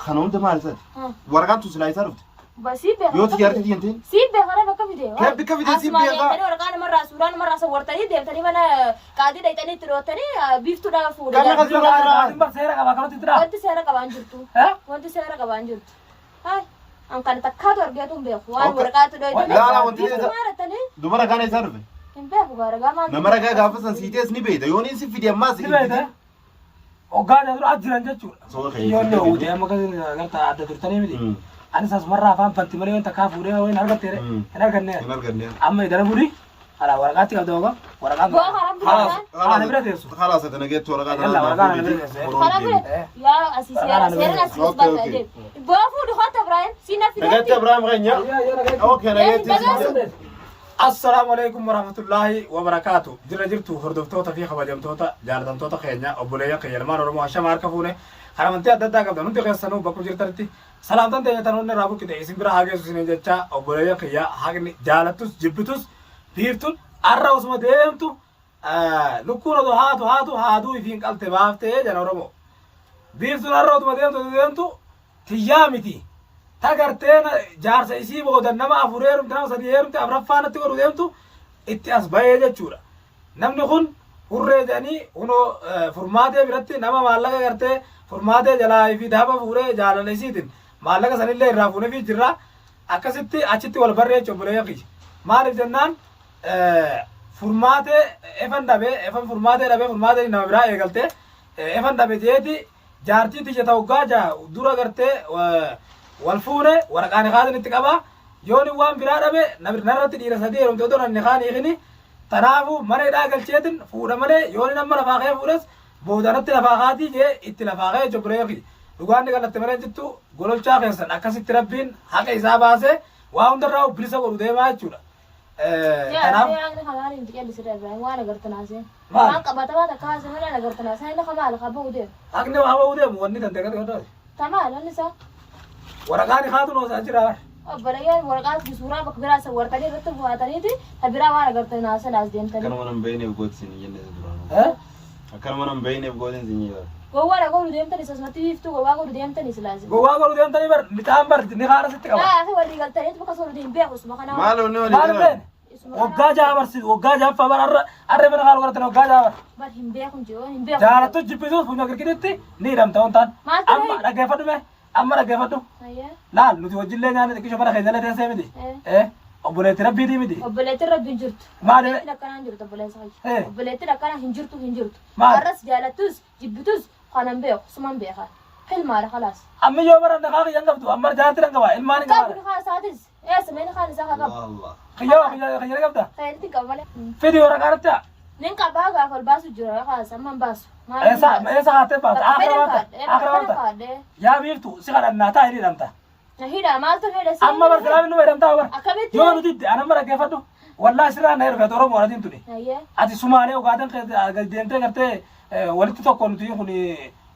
Kana hunda maal isaati? Ha. Waraqaan tun silaa isaa dhufte. Sii beeka. Yoo tijaartii tiyyan ta'in. Sii beeka reef akka fide. Kee bikka fide sii Asumaan beeka. deemtanii waraqaa namarraa suuraa namarraa sawwartanii deemtanii mana qaadii dhaqxanii itti dhoottanii biiftuudhaan fuudhe. Kan akka suuraa irraa. Qaatiin bar seera qaba akkanatti itti dhaa. Wanti seera qabaan jirtu. Eh? Wanti seera qabaan jirtu. Hai. An kana takkaatu argeetu hin beeku. Waan Okay. waraqaatti dhoytanii. Laalaa wanti Biiftuu isa- maarattanii Duba ragaan isaa dhufe. hin beeku gaaragaa maal. Nama ragaa gaafa san siitees ni beeyta. Yoon inni si fide ammaas Ni beekte? Hoggaa dura as jiran jechuudha. Soo kee Yoon fide hojii amma kan agarta adda turtanii miti. Anis asumarraa afaan banti malee wanta kaa fuudhee hin argatte hin arganne. Hin arganne. Amma idana buri ala waraqaatti qabda hoggaa waraqaa Boo karaa Khalaas biraa. Ana bira teessu. Khalaas ati nageetti waraqaa Yalla, tana waraqaa naa ana bira teessu. Karaa bira. Yaa asii seera seera asii Okay, baata okay. deem. Boo fuudhi hoota Ibrahim. Si na Nageetti fideetti. Abrahaam keenya. Okay nageetti. Nageetti. Assalaamu alaikum warahmatullaahi wabarakaatu. Jirra jirtu hordoftoota fi kabajamtoota jaalatamtoota keenya obboleeyyan keenya ilmaan Oromoo hashama harka fuune kan amantii adda addaa qabdan hundi keessanuu bakka jirtanitti salaamtan teenya tan onni irraa buqqite isin bira haa geessu isiniin jecha obboleeyyan kiyya haqni jaalattus jibbitus biiftuun arra osuma deemtu lukkuun odoo haatu haatu haaduu ifiin qalte baaftee jedha Oromoo. Biiftuun arra osuma deemtu osuma deemtu tiyyaa miti. Ta gartee jaarsa isii booda nama afur heerumte nama sadii heerumte afraffaa natti godhu deemtu itti as bahee jechuudha. Namni kun hurree jedhanii kunoo furmaatee biratti nama maallaqa gartee furmaatee jalaa fi daaba fuudhee jaalala isiitiin maallaqa sanillee irraa fuunefii jirra. Akkasitti achitti wal barree jechuudha obboleeyyan kiyya. Maaliif jennaan furmaatee efan dhabee efan furmaatee dhabee furmaatee nama biraa eegaltee efan dhabe jeeti jaartii tiyya ta waggaa 6 dura gartee wal fuune waraqaa nikaatin itti qaba yooni waan biraa dhabe narratti dhiira sadii heerumte odoo nan nikaan hiikini tanaafu mana hidhaa galcheetin fuudha malee yooni amma lafaa ka'ee fuudhes booda natti lafaa kaatii jee itti lafaa ka'ee obboleeyyan kiyya dhugaan ni qallatte malee hin jittu gololchaa keessan akkasitti rabbiin haqa isaa baasee waa hundarraa bilisa godhu deemaa jechuudha. Kanaaf Yaa kamaan hin jallisira Ibrahim waan agartan haasee. Maal? Waan qabatamaa takka haasee malee agartan haasee inni kamaal qabuu deemu. Haqni waa ba'uu deemu wanni danda'e gadi godhaati. Tamaal wanni isaa. Waraqaan haatu noosaa jira bar. Obboleeyyan waraqaa fi suuraa bakka biraa sawwartanii irratti bu'aataniiti ta biraa waan agartan haasee as deemtanii. Akkanuma nan beeyneef gooti sin hin jenne isa duraanuu. Eh? Akkanuma nan beeyneef gooti sin hin jenne. Gowwaa dha godhu deemtanii asumatti biiftuu gowwaa godhu deemtanii silaasi. Gowwaa godhu deemtanii bar midhaan bar ni haara sitti qaba. Yaa fi walii galtanii bakka sooruu hin beeku isuma kanaa. Maal onni walii Maal galan? beene? Isuma kanaa. Waggaa jaha barsi waggaa jahaffaa bar arra arra mana haala godhatan waggaa jaha bar. Bar hin beeku hin jiru hin beeku. Jaalattu jibbisuus funyoo girgiditti ni hidhamta wantaan. Maal ta'e? Amma dhaggeeffadhu mee amma dhaggeeffadhu. Ayyaa. Laal nuti wajjillee nyaanne xiqqisho mana keenya illee teessee miti. Eh. Eh obboleetti rabbiitii miti. Obboleettiin rabbi hin jirtu. Maali? Obboleettiin akkanaa hin jirtu obboleessa Eh. kiyya. Obboleettiin akkanaa hin jirtu hin jirtu. Maali? Har'as jaalattus jibbitus kanan beeku suman beeka. Hilmaadha khalaas. Amma yoo bara nakaa kiyyan qabdu amma jaartii dhan qaba ilmaan hin Qabu qaba. ni isaatis. Eessa mee ni kaan isaa haa qabu. Allah. Kiyya kiyya kiyya ni qabda. Kayanitti hin qaba malee. Fidi waraqaa irratti haa. Nin qabaa gaafa ol baasu jira kaas amma hin baasu. Maal Eessa eessa haattee baafta? Bakka Akira fedhan baafta? kaadhe. Akira Bakka baafta? kaadhe. Yaa biiftu si kadhannaa taa'e ni hidhamta. Na hidha maaltu hidha si. Amma bar silaamin numa hidhamtaa bar. Akkamitti? Yoo nuti itti anamma dhaggeeffadhu. Wallaahi sirraa na ergate Oromoo atiin tuni. Ayyee. Ati Sumaalee Ogaaden gadi deemtee gartee walitti tokko nuti kun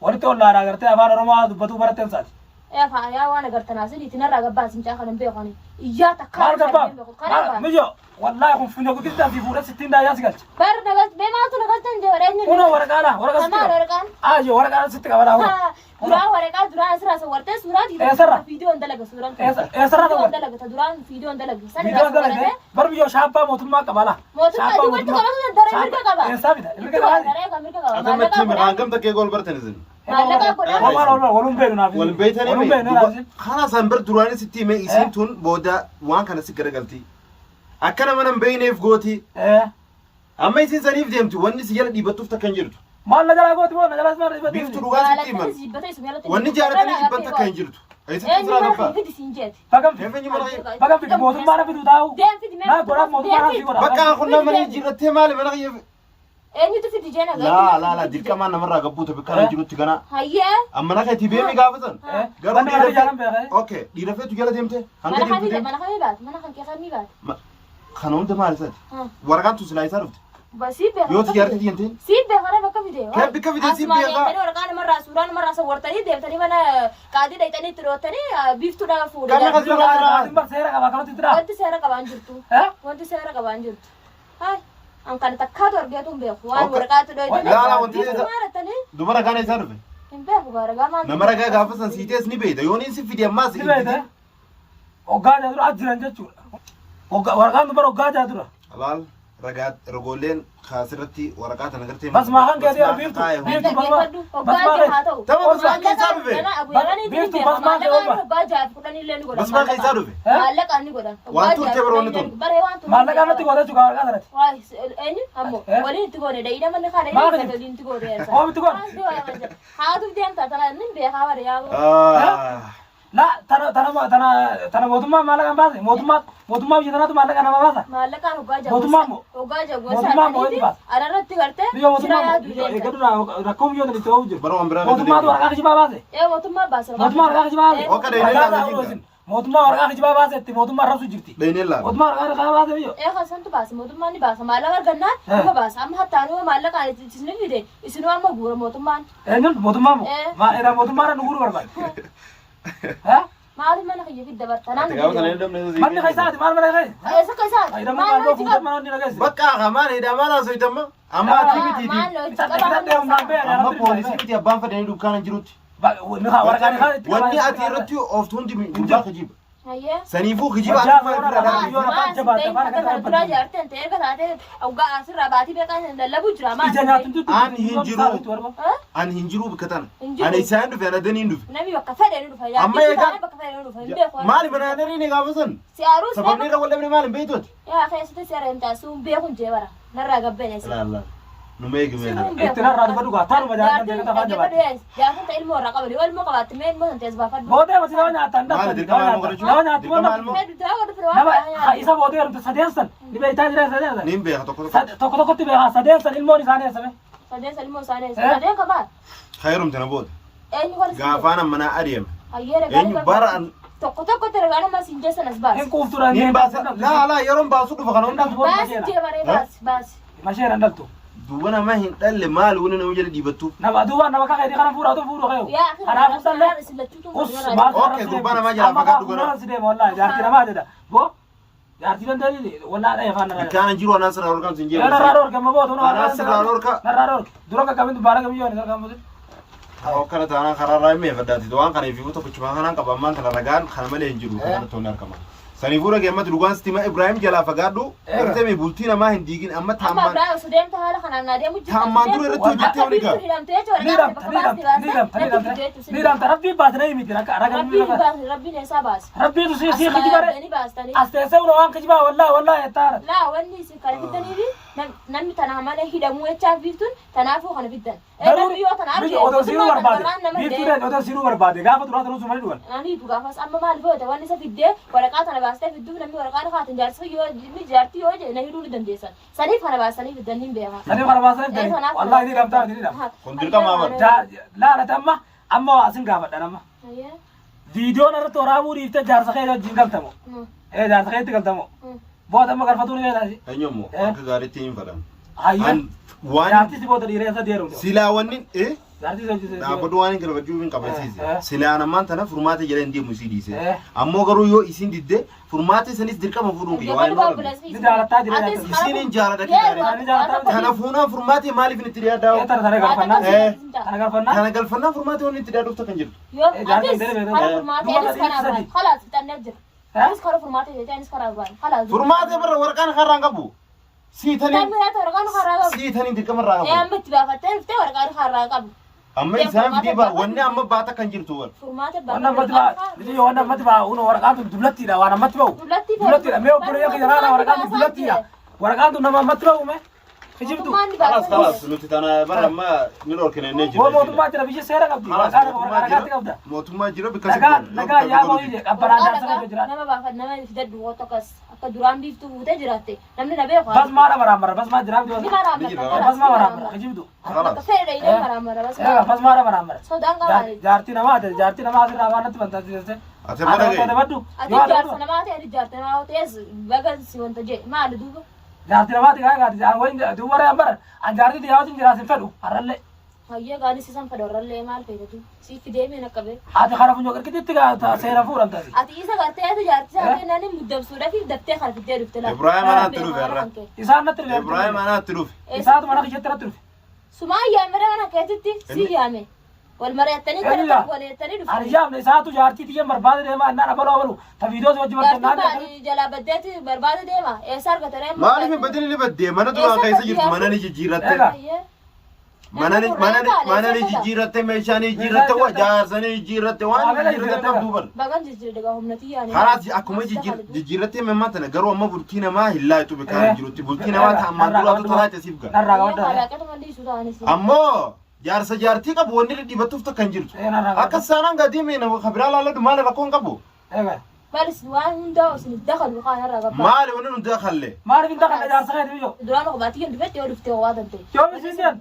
walitti ollaadhaa gartee afaan Oromoo dubbatuu baratteen isaati. Ee afaan yaa waan agartan asii itti narraa gabbaa sin caa kan hin beeku ani. Iyyaa takkaa Maal hin gabbaa? beeku. Kana Maal gabbaa. miyyo wallaahi kun funya gudditti asii fuudhee sittiin daayyaa si galcha. Bar nagal mee maaltu nagaltan jee eenyu. Kunoo waraqaa laa waraqaa sitti Maal qaba. waraqaan? Ayyo waraqaa sitti qaba laa kunoo. Duraan waraqaa duraan asirraa sawwartee suuraa Eessarra? Viidiyoon dalaga suuraan. Eessarra Viidiyoon sawwarte? dalaga ta duraan viidiyoon dalaga. San Viidiyoo irraa dalagde sawwaratee bar biyyoo shaabbaa mootummaa qaba laa. Mootummaa Shaabbaa dubarti qabatu daree mirga qaba. Eessaa fida? Mirga qabaa? Daree kan mirga qaba. Ati Maallaqa matti godhaa. hangam takkee gool bartan isin. Maallaqa godhaa. Homaa ol walum beenu naaf. Wal beeytanii Walum beenu naaf. Kana san bir duraanis sitti hime isiin tun booda waan kana si garagalti. Akka nama nan beeyneef gooti. Eh. Amma isiin saniif deemti wanni si jala dhiibattuuf takka hin jirtu. Maal na jalaa gooti moo na jalaas maal dhiibatti? Biiftu dhugaa sitti himan. Jaalatanii jibbata isuma jalatti. Wanni jaalatanii jibban takka hin jirtu. Eessatti Eenyu siraa mana gabbaa? fidi siin jeeti. Bagam fidi. Eenyu mana kiyya? Bagam fidi mootummaa na fidu taa'u. Deem fidi mee. Naa godhaaf mootummaa na fi godha. Bakka kun nama ni jirrattee maali mana kiyya? Eenyutu fidi jee nagaa. Laa laa laa dirqamaan namarraa gabbuuta bakka kana jirutti gana. Hayyee. Amma na keetii beemi gaafatan. Eh. Garuu Wanni mana dhiira jaalan beekee. Okay dhiira feetu jala deemte. Hanga Mana deemtu kamii deemte. mana kamii baate mana kan kee kamii baate. Kana hunda maal isaati? Ha. Waraqaan tun silaa isaa dhufte. Sii beeka. Yoo tijaartii tiyyan ta'in. Sii beeka reef akka fide. Kee bikka fide sii Asumaan beeka. deemtanii waraqaa namarraa suuraa namarraa sawwartanii deemtanii mana qaadii dhaqxanii itti dhoottanii biiftuudhaan fuudhe. Kan akka suuraa irraa. Qaatiin bar seera qaba akkanatti itti dhaa. Wanti seera qabaan jirtu. Eh? Wanti seera qabaan jirtu. Hai. An kana takkaatu argeetu hin beeku. Waan Okay. waraqaatti dhoytanii. Laa laa wanti Biiftuu isa maarattanii dubara kana isaa dhufe. Hin beeku gaa ragaa maal. Nama ragaa gaafa san siitees ni beeyta. Yoon inni si fide ammaas Ni beekta? Hoggaa jaha dura as jiran jechuudha. Hoggaa waraqaan dubara hoggaa jaha dura. Alaal ragaa ragooleen kaasirratti waraqaa tana gartee. Basmaa kan keetii Basmaa biiftu. kaa'e hundi. Biiftu basmaa. Dhaggeeffadhu. Hoggaa Basmaa jaha haa ta'u. Tama basmaa keessaa dhufe. Biiftuu basmaa kee olba. Hoggaa jaha fi kudhan illee ni godhan. Basmaa keessaa dhufe. Eh? Maallaqaan ni godhan. Waan turte bara wanni tun. Baree waan turte. Maallaqaan natti goota jechuudha waraqaa sanatti. Waay eenyu ammoo Eh? waliin itti goone da'ii namni kaadha Maal inni jedhu? waliin itti goone. Oom itti goone? Haatuuf deemta tana inni beekaa bare yaa. Ah. La tana tana tana tana mootummaa maallaqaan baase mootummaa mootummaa biyya tanaatu maallaqa nama baasa. Maallaqaan hoggaa jaha. Mootummaa moo? Hoggaa jaha gosa Mootummaa moo eenyu baasa? Anarratti gartee Biyya mootummaa sira yaadu moo deemta. eeggadhu rakkoo biyyoota itti oofu jiru. Bara waan biraa Mootummaatu waraqaa kijibaa baase. Ee mootummaa baasa. Mootummaa waraqaa kijibaa baase. Oka dheedhee Ragaa laala isaa jirta. isin. Mootummaa waraqaa kijibaa baase itti mootummaa arrabsu jirti. Dhaynee laala. Mootummaa waraqaa kijibaa baase biyyo. Ee kan santu baasa mootummaan ni baasa maallaqa argannaan Eh. dhuma baasa amma hattaanuu maallaqaan isin fide isinuu amma guura mootummaan. Eenyuun mootummaa moo? Eh. Maa era mootummaadhaan nu guuruu barbaade. Eh? Maaliif mana kiyya fidda bartanaan? Ati gaafa sana hin dhabne isa Manni keessaati maal mana keessa? Eessa keessaati? Fayyadamuu Maal maal hojii fuuta qabu? mana inni dhageesse. Bakka hamaan hidhaa maal haasoftamma? Amma ati mitiiti. Maal hojii Isa qaba? hidhadhee humnaan ba'e Amma poolisii miti abbaan fedhanii dukkaana jirutti. Waraqaan kaan itti Wanni ati irratti ooftu hundi gurbaa kijiba. Hayyee. Saniifuu kijiba Wajjaa ati maal foora bira dhabaa. dhaabbi. Yoo afaan jabaate afaan akka Maal ta'e dura jaarteen ta'e erga taatee hoggaa asirraa baatii beekan lallabu jira maal? Ija nyaatu jirtu. Ani hin jiru. Ani hin jiru bakka tana. Hin jiru. Ani isaan dhufe ana daniin dhufe. Namni bakka fedhe ni dhufa. Amma Jaartiin egaa- taate bakka fedhe ni dhufa. Hin beeku. Maali banaanerii ni gaafa san? Si aruus Sababni irra wal dhabne maali hin beektuuti? Yaa keessatti si areemtaa sun beekun jee bara. Narraa gabbeen si. Laal laal. Numa eegime. Itti narraa duba dhugaa taanuma jaartan beekata afaan jabaate. Jaartiin ta'e ilmoo irraa qabdi. Yoo ilmoo qabaatte mee ilmoo san tees baafadhu. Boodee mati nama nyaatan Maali dirqama ilmoo godhachuu? Nama nyaatu Dirqama ilmoo? Fedhu daa godhu fira Nama waan isa boodee heerumte sadeen san ni beektaa jira sadeen san. Niin beeka tokko tokko. Tokko tokkotti beekaa sadeen san ilmoon isaanii eessame. Sadeen san ilmoo isaanii Eh? sadeen qabaa. Heerumte na booda. Eenyu kan Gaafaan ammanaa adeema. Hayyee ragaa Eenyu bara an Tokko tokkotti ragaa nama siin jeessan as baasi. Hin quuftu dha. niin baasa. Laa laa yeroon baasu dhufa kana hunda. Baasi jee baree baasi baasi. Masheera hin dhaltu. Duuba nama hin dhalle maali wani nama jala dhiibattu. Nama duuba nama kakee kana fuudhaa otoo fuudhu ka'e. Yaa akhi Kanaafuu sallee. isin lachuutu Us maal Okay, gurbaa namaa jalaa fagaadhu gara. Amma si deema wallahi jaartii namaa jedha. Boo jaartii dandeenye wallahi dhaya afaan narraa. Bikkaan jiru anaa sirraa dhorkan sin Yaa narraa jeequ. dhorke amma bootu Anaa sirraa dhorka. Narraa dhorke. Dura qaqqabin dubbaara kamiyyoo ani sarkaan buusin. Akkana taanaan karaarraa hin meeffaddaati. Waan kana ififuu tokkichuma kanaan qaba ammaan kana ragaan kana malee hin jiru. Kana toonni argama. Saniifuu dhagee ammatti dhugaan sitti hima Ibraahim jalaa fagaadhu. Gartee mi bultii namaa hin diigin amma Amma taammaan Ibraahim osoo deemta haala kanaan naa deemu jirta. Taammaan dura irratti hojjettee Akka olii gaa. biiftuu hidhamtee jechuudha. Ni dhamta ni dhamta ni dhamta ni dhamta ni dhamta rabbiin baase na himiti raga raga Rabbiin baase rabbiin eessaa baase? rabbiitu si si As kijibare baay'atanii baastanii. as teessee una waan kijibaa wallahi wallahi jettaara. Laa wanni isin kana fiddaniifi namni tanaa malee hidhamuu jechaaf biiftuun tanaafuu kana fiddan. Garuu Namni yoo tana arge biyya otoo siinuu mootummaa tana barbaade warraan nama biiftuu hidhee. ta'e otoo siinuu barbaade gaafa duraa tanuu sumanii dhugan. Ani hiitu gaafas amma maal goote wanni isa fiddee waraqaa tana baastee fidduuf namni waraqaa kaatan jaarsa yoo inni jaartii yoo jedhe na hidhuu ni dandeessan. Saniif kana baastanii fiddan ni beeka. Saniif kana baasanii fidanii wallahi ni dhamtaa ni dhamta. Kun dirqama bara. Laalate amma amma waa asin gaafadhan amma. Viidiyoon irratti waraabuu dhiiftee jaarsa kee wajjin galtamo. Ee jaarsa keetti galtamo. Booda amma galfatuu ni feetaasi. Eenyu immoo Eh. akka gaariitti hin fadhamu. Hayyee. An waan Jaartii si booda dhiiree isa deerumte. silaa wanni eh Jaartii si wajjin. dhaabbatu waan hin galfachuu hin qabasiise. Eh, eh. Silaa namaan tana furmaata jala hin deemu isii dhiise. Eh. Ammoo garuu yoo isiin didde furmaata sanis dirqama fuudhuun kiyya waan hin oolamne. Ni jaalattaa jira jaartii. Isiin hin jaaladha kitaalee. Kana fuunaan furmaatee maaliif inni itti dhiyaadhaa? Ee tana tana galfannaa. Eh. Tana galfannaa. Kana galfannaan furmaatee wanni itti dhiyaadhuuf takka hin jirtu. Yoo Eh, jaartii atis hin karaa deebi'e. furmaatee Duuba anis karaa sadii. biraan khalaas fixannee jira. Eh? Anis karaa furmaatee jettee anis karaa biraan khalaas. Furmaatee barra waraqaan harraan qabu. Siitaniin Namni nyaata waraqaan harraa qabu. siitaniin dirqama irraa Ee qabu. amma itti baafattee dhuftee waraqaan harraa qabu. Amma isaan fidee baa wanni amma baata kan jirtu wal. Furmaata Waan ammatti ba'a biyya waan ammatti ba'a uno waraqaan tun dullattiidha waan ammatti ba'u. Dullattii feetu. Dullattiidha mee obboleeyyan kiyya laala waraqaan tun dullattiidha. Waraqaan tun nama ammatti ba'u mee kijibdu. Kalaas kalaas nuti tana bara amma ni dhorkine inni jira. Boo mootummaa jira biyya seera qabdi. Kalaas Waraqaan mootummaa waraqaatti jira. qabda. Mootummaa jira bikka Nagaa nagaa yaa mooyii qabbanaan jaarsa keessa jira. Nama baafat nama fidadhu woo tokkos akka duraan biiftuu fuutee jiraatte namni na beeku. Bas maadha baraambara bas maa jira Ni miti maraamara. Ni jira. bas maa baraambara kijibdu. Bakka fedhe illee maraamara bas. Egaa bas maadha baraambara. Sodaan qabaani. Jaartii namaa jaartii namaa asirraa afaan natti bantaa jirte. Ati amma dhagaye. Dabadhu. Ati jaarsa namaa ta'e ati jaarsa namaa ta'es baga si wanta jedhe maali duuba. Jaartii namaati gaa gaati jaan wayin duuba ree ambara an jaartii xiyyaa wajjin jiraas hin fedhu har'allee. Hayyee gaanis isan fedha warrallee maal fayyadu siif fidee meen akka bee. Ati kana funyoo qirqititti gaa seera fuudhamtasi. Ati isa gartee ati jaartii isaa ta'e nani muddamsuudhaaf daftee kana fiddee dhufte laata. Ibraahim anaatti dhufe har'a. Isaan natti dhufe. Ibraahim anaatti dhufe. Isaatu mana kiyyatti natti dhufe. Sumaan yaame mana keetitti si yaame. Wal mari'attanii kana Ella. tokko waleettanii Ani dhuftanii. yaamne isaatu jaartii tiyyan barbaade deema annaan abaluu abaluu ta viidiyoo si wajji Jaartiin bartannaan. baadii jalaa baddeetti barbaade deema. Eessa argatanii amma? Maaliif hin badin inni baddee mana duraan keessa jirtu mana ni jijjiirratte. Egaa. Ayyee. Mana ni mana ni mana ni jijjiirratte meeshaa ni jijjiirratte waa jaarsa ni jijjiirratte waan jijjiirratte qabdu bar. Bagan jijjiirre gaa humna xiyyaanii. Karaa akkuma jijjiirrattee mammaa tana garuu amma bultii namaa hin laayxu bikaan jirutti bultii namaa ta ammaan duraatu talaate siif ga'a. Narraa qabaddaa. Alaaqata malli isuu ta'anis. Ammoo jaarsa jaartii qabu wanni dhidhiibattuuf takka hin jirtu. Narraa Akka saanaan gadii mee nama kabiraa laalladhu maali rakkoon qabu? Egaa. Maal isin waan hundaa isin dakalu kaan irraa gabbaa. Maali wanni nuti dakalle? Maaliif hin dakalle jaarsa keeti biyyoo? Duraan kophaatti kan dhufetti yoo dhuftee waa tante. Yoom isin deem?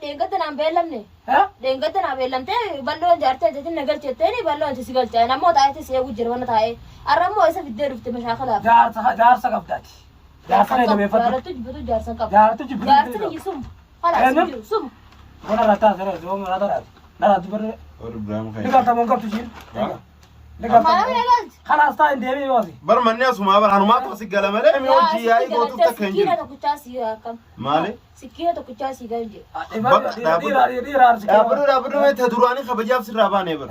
Dheengadda naan beellamne. Eh? Dheengadda naa beellamtee bal'oon jaartee jetin na galchetteeni bal'oon si galcha. Nammoo taa'etti si eegu jira mana taa'ee. Har'a immoo isa fiddee dhufte mashaakalaaf. Jaarsa jaarsa qabdaati. Jaarsa kee jabeeffadhu. Jaalattu jibbatu jaarsa hin qabu. Jaalattu jibbatu Jaarsi kiyyi sumu. Kalaas hin Eenyu? jiru sumu. Bona irraa taasise yoo maraa taate. Narraa dubarre. Ni galta moon qabdu ishiin. Ni galta. Maala na galchi. Kalaas taa hin deebi'e yoo asi. Bar manni asumaa bar hanumaatu asi gala malee mi hojii yaa'ii gootuuf takka hin Sikkiina jiru. tokkichaa si akkam. Maali? Sikkiina tokkichaa si kan jiru. Bakka Dhiira dhiira arsi. Dhaabbadhu dhaabbadhu mee ta duraanii kabajaaf sirraa baanee bar.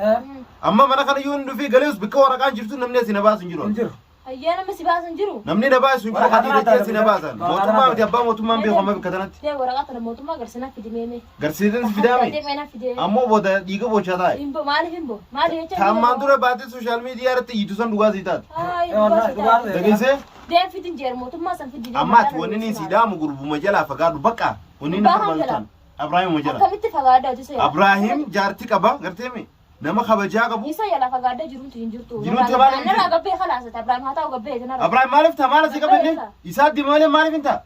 Amma mana kana yoo hin dhufii galees bikka waraqaan jirtu namni asi na baasu hin jiru. Hin jiru. Hayyaa namni si baasan jiru. Namni na baasu hin jiru Waraqaa hatii dachee asi na baasan. Waraqaa Mootummaa miti abbaa mootummaan beeku amma bikka tanatti. Dee waraqaa tana mootummaa garsinaa fidi meemee. Garsiisan fidaame. Deemee na fidee. Ammoo booda dhiiga boochaa taa'e. Himbo maaliif himbo? Maali jecha? Taammaan dura baatee sooshaal miidiyaa irratti iyyitu san dhugaa sii taate. Hayi Wallahi dhugaa dhugaa. Dhageessee? Deem fidin jeer mootummaa san fidin. Amma ati wanni inni sii dhaamu gurbuma jalaa fagaadhu bakka wanni inni Gurbaa barbaadu jala. tan. Abrahaamuma jala. Akkamitti fagaadhaa isa yala? Abrahaam jaartii qaba garteemi nama kabajaa qabu. Isa yala fagaadhaa jirumtu hin jirtu. Jirumtu maal hin jiru? Narraa gabbee kalaasata Abrahaam haa ta'u gabbee narraa. Abrahaam maaliif ta'a maal asii qaba inni? Isaa deema malee maaliif hin ta'a?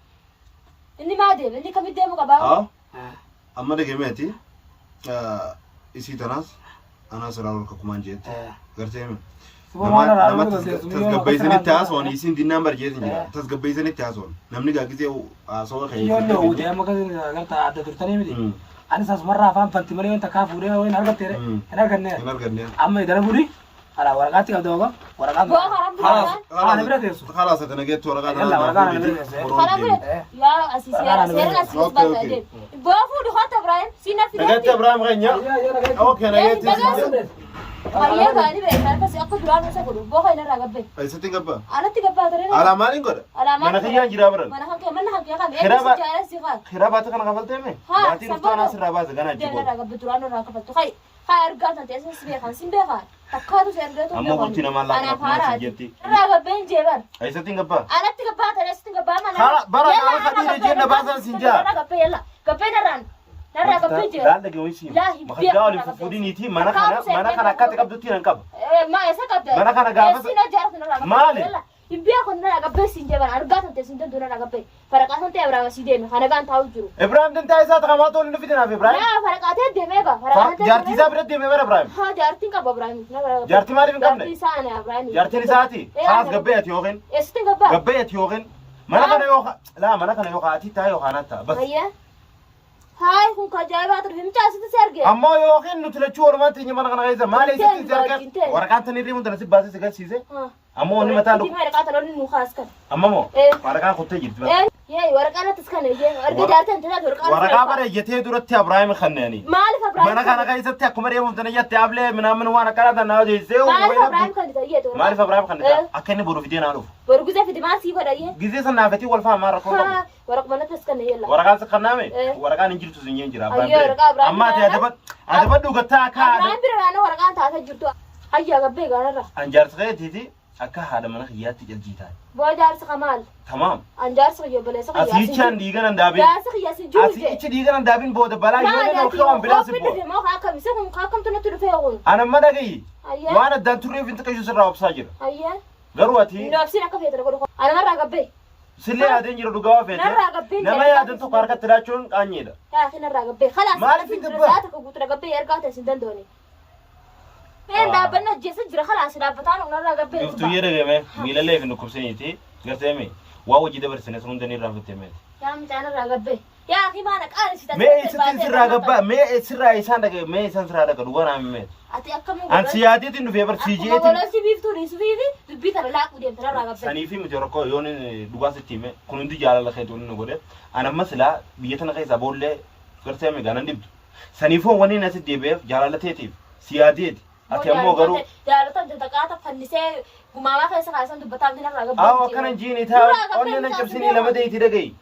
Inni maa deeme? Inni kamitti deemu qabaa? Haa. Amma dhageeme ati isii tanaas anaas irraa ol kakkumaan jeetti garteemi. Nama tasgabbeessanitti haasoon isiin dinnaan barjeetin jira tasgabbeessanitti haasoon namni gaagisee haasawaa Yoon ka'ee. dhowwite amma kan agarta adda turtanii miti. Anis asumarraa afaan fanti malee wanta kaa fuudhee hin argatte hin arganne. Hin arganne. Amma idana fuudhi. Ala waraqaatti qabda oga. Waraqaan. Boo haram duraan. Ana bira teessu. Khalaas ati nageettu waraqaa Yalla, waraqaa tanaa na bira teessu. Karaa bira yaa asii seera seera asii Okay, baasa okay. deem. Boo fuudhu hoota Ibrahim si na Nageetti fideetti. Abrahaam keenya. Okay, nageetti. Hayyee gaarii beekaa akkas akka duraan isa godhu boo kan irraa gabbee. Eessatti hin gabbaa? Alatti gabbaa ture. Alaa maaliin godha? Alaa maaliin Mana kiyyaan jiraa baran. Mana kan kee mana kan kee kan Kiraa eebbisi jaalas si kaan. Kiraa baate kana kafaltee mee? Haa, Baatii dhuftuu anaa sirraa baase ganaa Deemna jiboo. irraa gabbe duraan irraa kafaltu. Hayi hayi argaa tan ta'e si beekan sin beekan. Takkaatu si argatu. Ammoo bultii namaa laafaa Anaaf akkuma si haaraati. jetti. Irraa gabbeen jeebar. Eessatti hin gabbaa? Alatti gabbaa ture asitti gabbaa mana. Kara- bara kana kadhiire jeen na baasan sin jaa. Narraa gabbee yalla. Gabbee narraan. Narraa gabbee jeera. Laal dhagee wayii Laa hin Makaddaa waliin fuffuudhiniiti mana kana mana kana akkatti qabdutti nan qaba. Ma eessa qabda? Mana kana gaafa- Eessi na jaartu narraa gabbee. Maali? Yalla. Hin beeku narraa gabbee siin jeebar. Argaa tan ta'e sin danduu narraa gabbee. Faraqaa tan ta'e Abrahaam asii deeme. Kana gaan taa'u jiru. Ibraahim dantaa isaa takamaa tola inni fidinaaf Ibraahim. Naa faraqaa ta'e deemee egaa. Faraqaa ta'e Jaartii isaa bira deemee bara Ibraahim. Haa jaartiin qaba Ibraahim. Jaartii maaliif hin qabne? Jaartii isaa ana Ibraahim. Jaartiin isaati. Haas gabbee ati yookiin Eessatti gabbaa? gabbee ati yookiin mana kana yoo laa mana kana yoo ati taa yookaan atta bas. Hayya. Haay kun ka ajaa'ibaa ture. Himcaa asitti si arge. Ammoo yookiin nuti lachuu oolmaan teenya mana kana keessa maali Hinteen isitti si argan hinteen. waraqaan tan irrii hunda si baasee si garsiise ammoo wanni mataan Fitii waraqaa tan olin nu kaas kan. amma moo Eh. waraqaan kuttee jirti. Eh, yee waraqaa nattis kana yee arga jaartiin taate waraqaa. Waraqaa bara ejjatee duratti Abrahaam kanneeni. Maaliif Abrahaam? Mana kana keessatti akkuma deemuuf tana jette ablee minaamin waan akkana tan naa hojjeessee. Maaliif Abrahaam kan ta'e Maaliif Abrahaam kan Eh. ta'e akka inni boru fidee naa dhufu. Boru gizee fidi maal sii godha yee? Gizee san naafetii wal faamaa rakkoo qabu. Haa waraquma nattis kana yella. Waraqaan si kannaame Eh. waraqaan hin jirtu sin jeen jira Ayyoo, Abrahaam waraqaa Abrahaam Amma ati bira adabadhu gattaa akka haadha. Abrahaam bira naannoo waraqaan taatee jirtu. Hayyaa gabbee gaararra. An jaarsa keetiiti akka haadha mana kiyyaatti jaljii taate. Boo jaarsi kamaal. Tamaam. An jaarsi kiyya obboleessa kiyya. Asiichaan dhiigan an daabin. Jaarsi kiyya si jiru jee. Asiichi dhiigan an daabin booda balaa yoo inni ol kawan biraa si bu'a. Dhufe moo akkam isa kun akkamtu natti dhufe kun. An amma dhagayi. Hayyaa. Waan addaan turreef hin xiqqeessu sirraa obsaa jira. Hayyaa. Garuu ati Ndoobsiin akka feetara godhu. Ana narraa gabbee. sillee yaadeen jira dhugaa waa feete. Narraa gabbee. Nama yaadan tokko harkatti laachuun qaanyeedha. Yaa akhi narraa gabbee. Khalaas. Maaliif hin gabbaa? Sa'a tokko guutuu gabbee ergaa ta'e sin danda'ani. Een dhaabbanni ajjeessa jira khalaas dhaabbataan narraa gabbee. Dhuftuyyee dhagame miilallee fi dhukkubsaniiti garteemi waa hojii dabarsine sun hunda ni irraanfatte meeti. Yaa mucaa narraa gabbee. Yaa akhi maana qaani si Mee eessatti sirraa gabbaa mee sirraa isaan dhaga mee isaan sirraa dhaga dhugaa naa meeti. Ati akkamuu An si yaadeetiin dhufee bar si Akkuma jeetiin. gololchi biiftuu dhiisuufi dubbii tana laaquu deemte narraa gabbee. Sanii fi miti rakkoo yoon dhugaa sitti hime kun hundi jaalala keetu inni godhe an amma silaa biyya tana keessaa boollee garteemi gaanan dhibdu. Saniifuu wanni inni asitti deebi'eef jaalala teetiif si yaadeeti. Ati ammoo garuu Jaalata taqaata fannisee gumaamaa keessa kaasan dubbataa fi narraa gabbaa. Aawwa akkana hin jiini taa onnee nan cabsinii lama deeyti dhaga'i.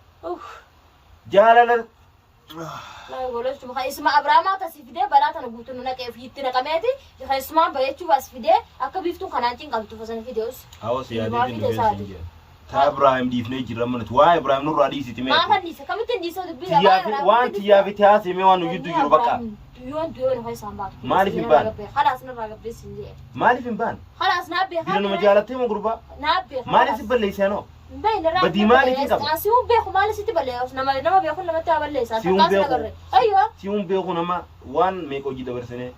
Jaalala Isuma Abrahaamaa tasii fidee balaa tana guutuu nu naqee ofiitti naqameeti isumaan bareechuu as fidee akka biiftuun kanaan cinqamtu fasana fidee us. Aawwa si yaadeetiin dhufee siin jedhe. Taa Ibraahim dhiifnee jirra amma nuti. Waa Ibraahim nurraa dhiisiti mee. Maa fannise kamitti hin dhiisoo dubbii Tiyyaa fi waan tiyyaa fi tiyaa simee waan nu jidduu jiru bakka. Yoon du'ee lafa isaan baatu. Maaliif hin baane? Khalaas narraa gabbeessi hin jedhe. Maaliif hin baane? Khalaas naa beekaa. Dura nama jaalattee moo gurbaa? Naa beekaa. Maaliif si balleessee anoo? Badii maaliitiin qaba? Si hun beeku maaliif sitti balleessa? Nama nama beeku namatti haa balleessa. Si hun Takkaas beeku. nagarre. Ayyoo. Si hun beeku nama waan meeqa hojii dabarsinee.